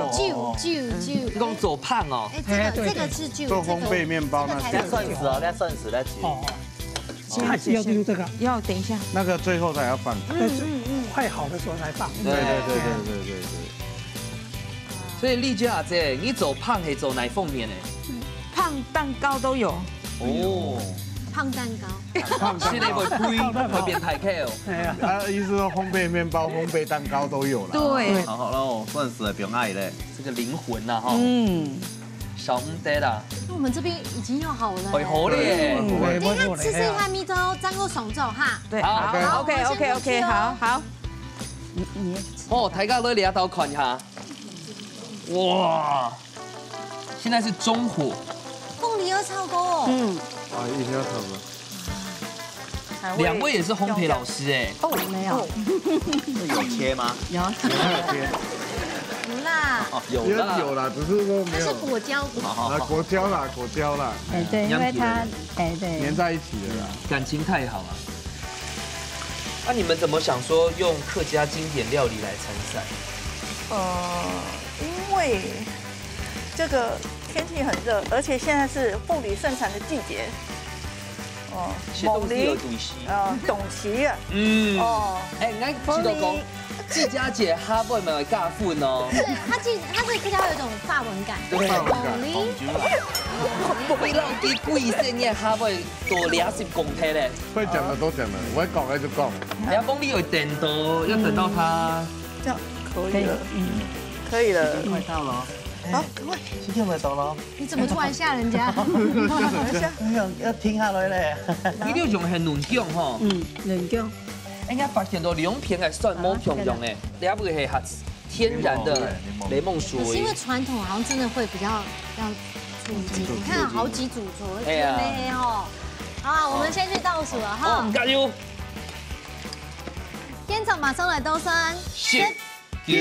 酒酒。用做胖哦。哎，这个这个是酒，做烘焙面包那这个才是来算死啊，来算死，来几。哦，还是要用这个。要等一下，那个最后才要放。在快好的时候才放。对对对对对对对对。所以丽娟阿姐，你做胖还做哪方面呢？胖蛋糕都有，哦，胖蛋糕。现在会推会变太 care。哎呀，他的意思说烘焙面包、烘焙蛋糕都有了。对，好好了，算死了，不用爱嘞。这个灵魂呐哈，嗯，少唔得啦，那我们这边已经要好了。哎好嘞，等一下吃剩下面都张哥爽照哈。对，好好，OK 我们先 OK 过去 OK，哦好好，你你哦，大家都来到看一下，哇，现在是中火，凤梨要炒锅哦。嗯，啊，一定要炒吗？两位也是烘焙老师哎，哦没有，是有切吗？有，有还有切，有啦，哦，有也啦，有啦，只是说没有。它是果胶。啊，果胶啦，果胶啦，哎对，因为它哎对粘，在一起的啦。感情太好了。那你们怎么想说用客家经典料理来参赛？呃，因为这个天气很热，而且现在是凤梨盛产的季节。哦，这东西有东西。呃，冻起啊。嗯，哦，哎，来，知道讲，季佳姐下背嘛會加分哦。对，它其实它这个客家话有一种法文感。对懂了。不会让你贵生日下背多两十公斤嘞。会讲的都讲了，我会讲的就讲。你要帮你有等到，要等到它这样可以了，可以了。快到了，好，赶快。时间快到了，你怎么突然吓人家？要要停下来嘞。你就用很软强吼，嗯，软强。应该发现到两片个蒜无共样诶，了不起还天然的檸檬水。可是因为传统好像真的会比较要注意，你看好几组左右，哎呀黑黑哦。好啊，我们先去倒数了哦，哈。加油！现场马上来倒算，十、九、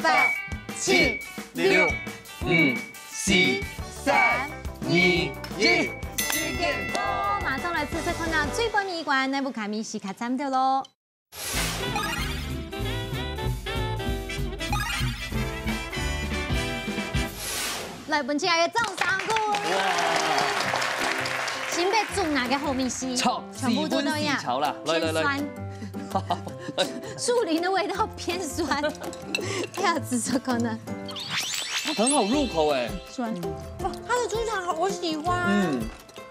八、七、六、五、四、三、二、一，时间到。马上来试试看啊，最关键一关，那部卡米西卡参的喽。来，我们进来一个掌声鼓励。新北主打个好味西，超全部都那样喜欢西潮啦，来来来偏酸，树林的味道偏酸，要吃这个呢。很好入口哎，酸。哇，它的猪肠好，我喜欢。嗯，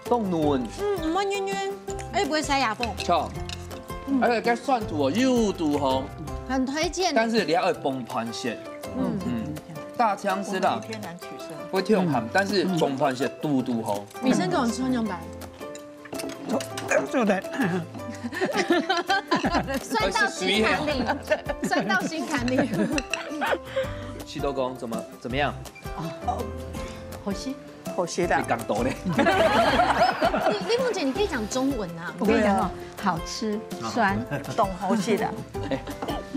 冻软，嗯，唔会黏黏，而且不会塞牙缝，超，而且该蒜头哦又堵好，很推荐。但是你要崩盘些，嗯，嗯，大枪是啦，天然取胜。不会跳鹹，但是崩盘些堵堵好。女生这种吃会用白，对不对？酸到心坎里，酸到心坎里。西多公怎么怎么样？好吃。好吃的你，刚多嘞，丽丽凤姐，你可以讲中文啊。我跟你讲哦，好吃酸，懂好吃的。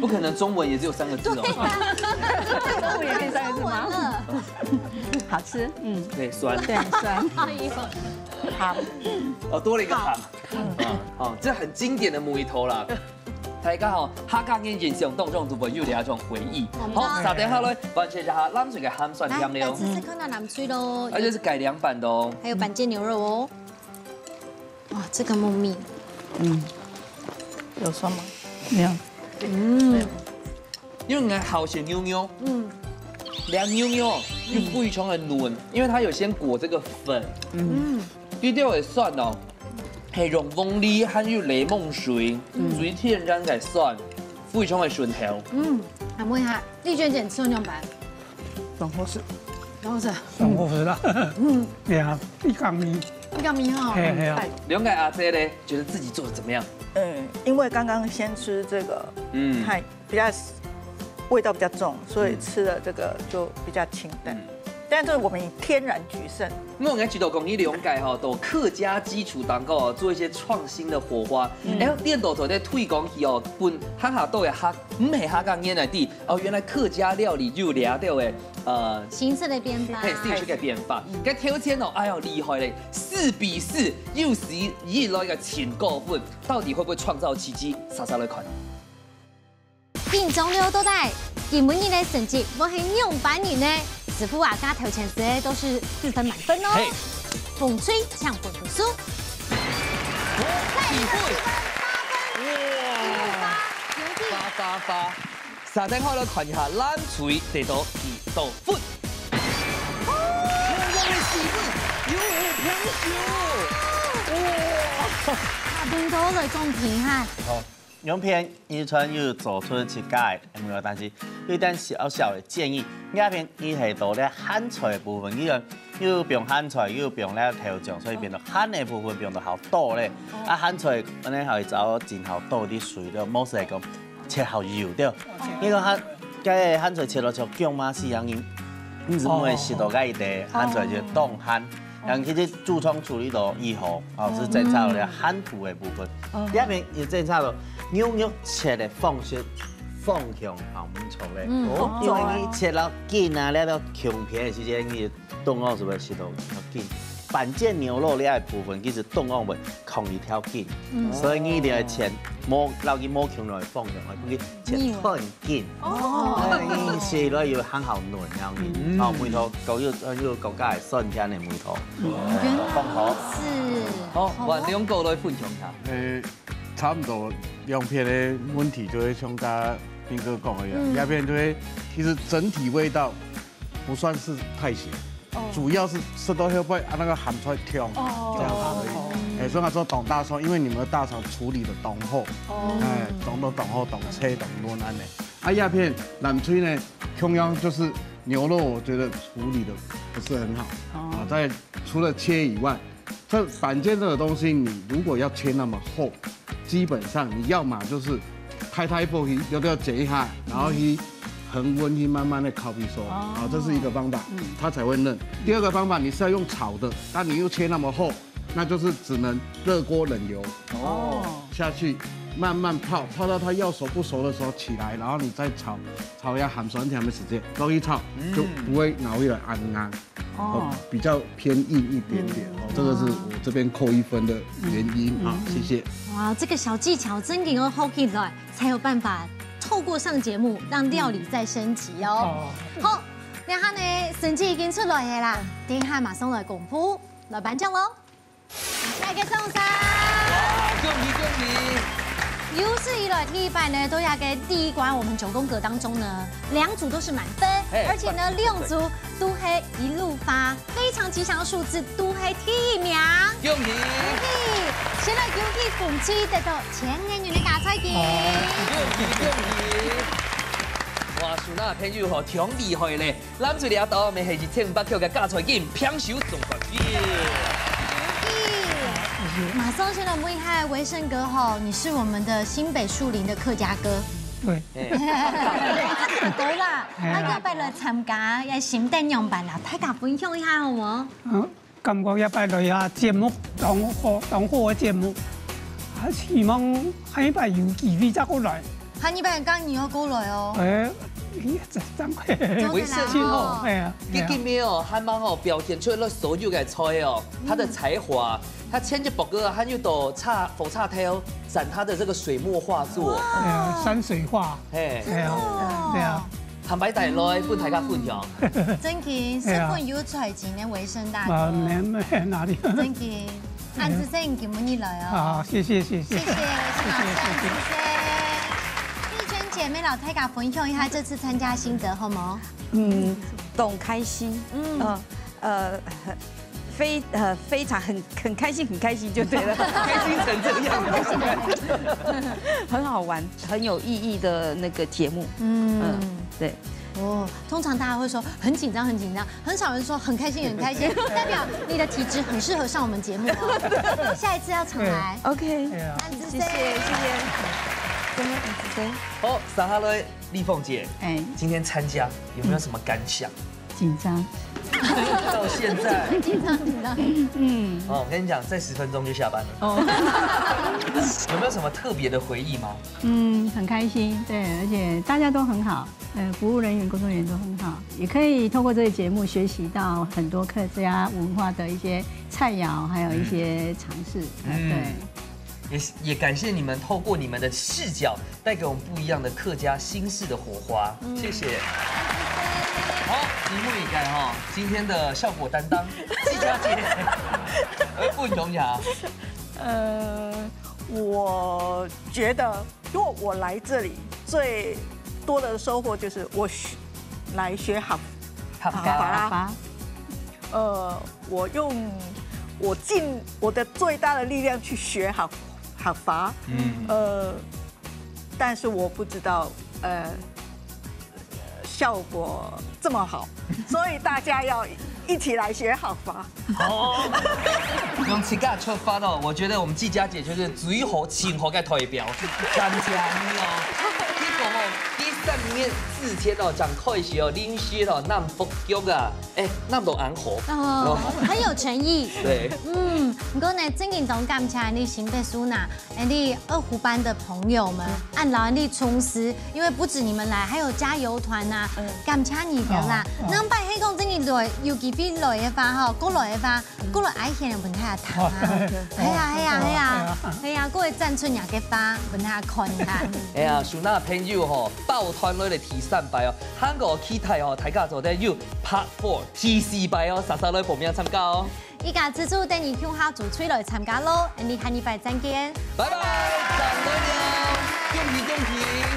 不可能中文也只有三个字哦。中文了。好吃，嗯，对，酸。对，酸。好，哦，多了一个糖。嗯，哦，这很经典的梅头啦。大家好，客家人印象当中都会有这种回忆。好，撒等下来，完成一下蓝水个鹹酸来，香料来。试试看那蓝水喽，而且是改良版的哦。还有板腱牛肉哦。哇，这个木蜜，有酸吗？没有，嗯，因为你好咸牛肉，嗯，涼牛肉又非常的軟，因为它有先裹这个粉，嗯，一定会酸哦，还用凤梨还有檸檬水，最天然个酸，非常的顺口。嗯，来问一下丽娟姐，你吃过牛排？很好吃，然后是很好吃啦。嗯，对啊，一港米，一个米哈，嘿嘿啊，两个阿姐呢，觉得自己做的怎么样？嗯，因为刚刚先吃这个，嗯，太比较味道比较重，所以吃了这个就比较清淡。但是我们以天然取胜，我应该知道讲，你两个吼，都客家基础当中哦，做一些创新的火花。哎，顛倒头在推广起哦，分乡下都会客，唔系客家人来的哦，原来客家料理有了的诶，呃，形式的变化，嘿，形式个变化。该挑战哦，哎呦，厉害嘞！四比四，又是一来个前高分，到底会不会创造奇迹？稍稍来看。印象流到底，今晡日的成績會係仰般呢？師傅啊，佮頭前食个都是四分滿分哦。嘿，紅隊請分數。哇，八八八，三等下來看一下藍隊得到幾多分。哇，四分，有平手，哇！啊，恁多來公平哈。好，兩片以前有做出自家个，有無有？但是有一點小小的建議，這片佢係到咧鹹菜的部分，佢又放鹹菜，又放咧豆醬，所以變到鹹的部分放到好多咧。啊，鹹菜安尼還會找真好多滴水的，無係講切好油的。你講鹹，該鹹菜切落像薑嘛，是樣，你你係毋會食到該一个鹹菜就當鹹。 然後其實主創處理到以後，哦，係檢查到鹹度的部分。這片也檢查到牛肉切的方式、方向，好，毋錯咧。嗯哦，因為你切到筋啊，了到胸片的時間，你當然係會食到較筋。板腱牛肉這一部分，其實當然會空一條筋，所以你一定要切無，摎佢無共樣的方向，會分佢切斷筋。 哦，你食落有很好嫩樣子。哦，梅頭講有有講个酸甜的梅頭，放好。是，好，換兩个來分享一下。呃，差不多兩片的問題就會像大家斌哥講个一樣，嗯。鴉片就會，其實整體味道不算是太鹹，哦。主要是食到後背啊，那個鹹菜香，哦。這樣而已。哦。哎，所以我說當大蒜，因為你們的大腸處理得當好，哦。哎，當到當好，當脆當嫩恁呢。啊，鴉片、藍錘呢，同樣就是牛肉，我覺得處理得不是很好。哦。啊，在除了切以外，這板件這個東西，你如果要切那麼厚，基本上你要麼就是大大塊去，要不要剪一下，然後去恆溫去慢慢的烤一熟，哦。啊，這是一個方法，嗯。它才會嫩。第二個方法，你是要用炒的，但你又切那麼厚，那就是只能熱鍋冷油，哦。下去慢慢泡，泡到它要熟不熟的時候起來，然後你再炒，炒一下鹹酸甜的時間，落去炒，嗯。就不會咬起來恁硬。 哦。哦，比較偏硬一點點，嗯。哦，這個是我這邊扣一分的原因，嗯。好，嗯，嗯。謝謝。哇，這個小技巧真的要學起來，才有辦法透過上節目，讓料理再升級哦。哦。好，這下呢，成績已經出來了啦，等一下馬上來公布，來頒獎哦。 大家送上。哇，恭喜恭喜！有史以來第一擺呢，在這個第一關，我們九宮格當中呢，兩組都是滿分，嘿，而且呢，兩組都係一路發，非常吉祥的數字都係第一名。恭喜！恭喜！先來恭喜鳳姐得到千元个加菜金。恭喜恭喜！哇，收到朋友吼，挺厲害咧。 攬住這兜，乜係一千五百塊个加菜金，平手總冠軍。馬上先來問一下維盛哥吼，你是我們的新北樹林的客家哥。對。哎。客家哥啦，哎呀。啊，這擺來參加，這心得仰般啦？大家分享一下好無？嗯， 感覺這擺來啊，節目當好，當好个節目，啊，希望下一擺有機會再過來。下一擺講你要過來哦。哎，真，真會。真的啦。維盛哥哦，哎呀，今，今晡日哦，還蠻好表現出來所有个菜哦，嗯。他的才華，他千隻博哥啊，還有到插，火插頭，展他的這個水墨畫作。哇。哎呀，山水畫。嘿。哎呀，哦。對啊。 坦白帶來分大家分享。真經，係啊。十分有才情个維盛大哥。啊，沒，沒，哪裡？真經，恁仔細你今晡日來哦。啊，謝謝，謝謝。謝謝，謝謝，謝謝。麗娟姐，乜摎大家分享一下這次參加心得好無？嗯，當開心。嗯。呃，呃， 非，呃，非常很，很開心，很開心就對了。開心成這樣。很好玩，很有意義的那個節目。嗯。嗯，對。哦，通常大家會說很緊張，很緊張，很少人說很開心，很開心，代表你的體質很適合上我們節目哦。下一次要常來。對。OK。對啊。謝謝，謝謝。真的很值得。好，接下來 麗鳳姐，哎。今天參加有沒有什麼感想？緊張。到現在。緊張，緊張。嗯。哦，我跟你講，再十分鐘就下班了。哦。有沒有什麼特別的回憶嗎？嗯，很開心，對，而且大家都很好，呃，服務人員、工作人員都很好，也可以透過這個節目學習到很多客家文化的一些菜餚，還有一些常識，呃，嗯。對。 也，也感謝你們透過你們的視角，帶給我們不一樣的客家新式的火花。嗯。謝謝。好，題目已改哈，今天的效果擔當，季佳姐，呃，不容易啊。呃，我覺得，如果我來這裡，最多的收穫就是我學，來學好，好吧。好吧。呃，我用我盡我的最大的力量去學好，好法。嗯。呃，但是我不知道，呃，效果這麼好，所以大家要一起來學好法。哦，用自家出發哦，我覺得我們季佳姐就是最好、盡好个代表，感謝你哦。你講哦，第三名之前哦，講開始哦，臨時哦，南北極啊， 哎，恁多恁好。哦，很有誠意。對。嗯，不過呢，真經當感謝你新北樹林，恁多二胡班的朋友們，恁摎恁多同事，因為不止你們來，還有加油團啊，嗯。感謝你們啦。哦，哦。恁樣係講真經來，有機會來个話吼，過來个話，嗯。過來愛先問大家聽啊。哦。係啊，係啊，係啊，哦，係啊。係啊，過來展出若个花，分大家看一下。哎呀，樹林朋友吼，抱團來了第三擺哦，還過期待哦，大家做得有 Part Four。 第四擺哦，煞煞來報名參加哦。一家之主等你共下組隊來參加咯，恁樣下禮拜再見。拜拜，再會了，恭喜恭喜。